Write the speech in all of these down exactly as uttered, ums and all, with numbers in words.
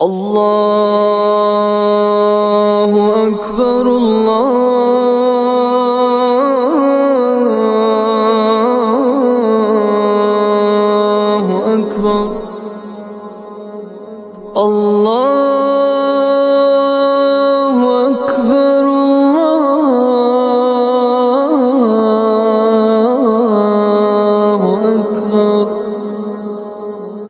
الله أكبر، الله أكبر، الله أكبر، الله أكبر.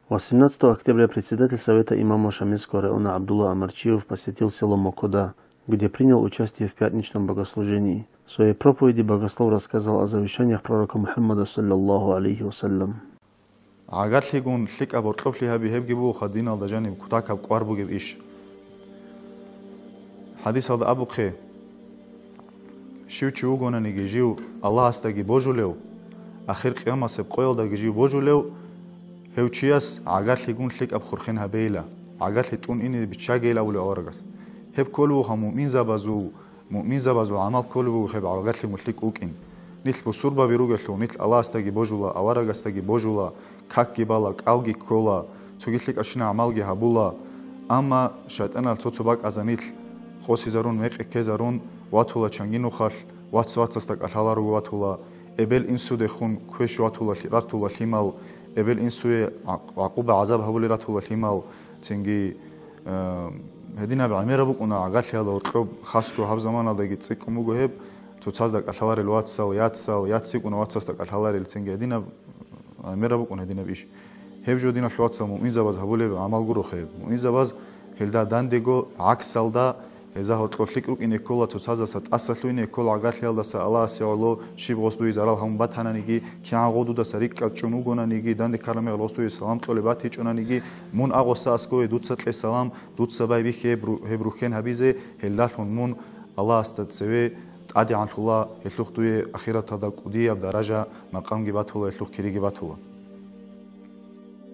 Восемнадцатого октября председатель Совета имамов Шамильского района Абдулла Амарчиев посетил село Мокода, где принял участие в пятничном богослужении. В своей проповеди богослов рассказал о завещаниях пророка Мухаммада, саллаллаху алейхи ва саллям. ГӀагарлъигун лъикӀаб гьоркьоблъи гьаби гьебги бугоха диналда жаниб кутакаб кӀвар бугеб иш. ХӀадисалда абухъе: «Щив чи вугонаниги жив Аллагьасдаги божулев, ахир къиямасеб къоялдаги жив божулев, гьев чияс гӀагарлъигун лъикӀаб хурхен гьабейила, гӀагарлъи тӀун ине биччагейила», – абулев аварагас. Гьеб кколеб бугоха муъминзабазул, муъминзабазул гӀамал кколеб буго гьеб гӀагарлъигун лъикӀ вукӀин. Нилъ бусурбаби ругелъул, нилъ Аллагьасдаги божула, аварагасдаги божула, какги бала, кӀалги ккола, цоги лъикӀабщина гӀамалги гьабула. Амма шайтӀанал цо-цо бакӀазда нилъ къосизарун, мекъи ккезарун ватула чанги нухалъ, вац-вацасда кӀалъала руго ватула, эбел-инсудехун квеш ватула лъи-, ратула лъимал, эбел-инсуе гӀа-, гӀакъуба-гӀазаб гьабулел ратула лъимал, цинги, э, гьединаб гӀемераб букӀуна гӀагарлъиялда гьоркьоб, хасго гьаб заманалдаги цӀикӀкӀун буго гьеб, цоцазда кӀалъаларел вацал, яцал, яц йикӀуна вацасда кӀалъаларел, цинги гьединаб гӀемераб букӀун гьединаб иш. Гьеб жо, диналъул вацал, муъминзабаз гьабулеб гӀамал гуро гьеб. Муъминзабаз гьелда дандего гӀаксалда, гьезда гьоркьор лъикӀ рукӀине ккола, цоцазаса тӀаса лъугьине ккола гӀагарлъиялдаса, Аллагьасе гӀоло, щиб гъос дуе зарал гьабун батананиги, кигӀан гъо дудаса рикӀкӀад чӀун вугонаниги, данде ккараб мехалъ гъос дуе салам кьолеб батичӀонаниги, мун а гъоса аскӀове дуца кье салам, дуца байбихье гьеб ру-, гьеб рухьен гьабизе, гьелдалъун мун Аллагьасда цеве тӀадегӀанлъула, гьелъухъ дуе ахираталда кӀудияб даража-макъамги батула, гьелъухъ кириги батула.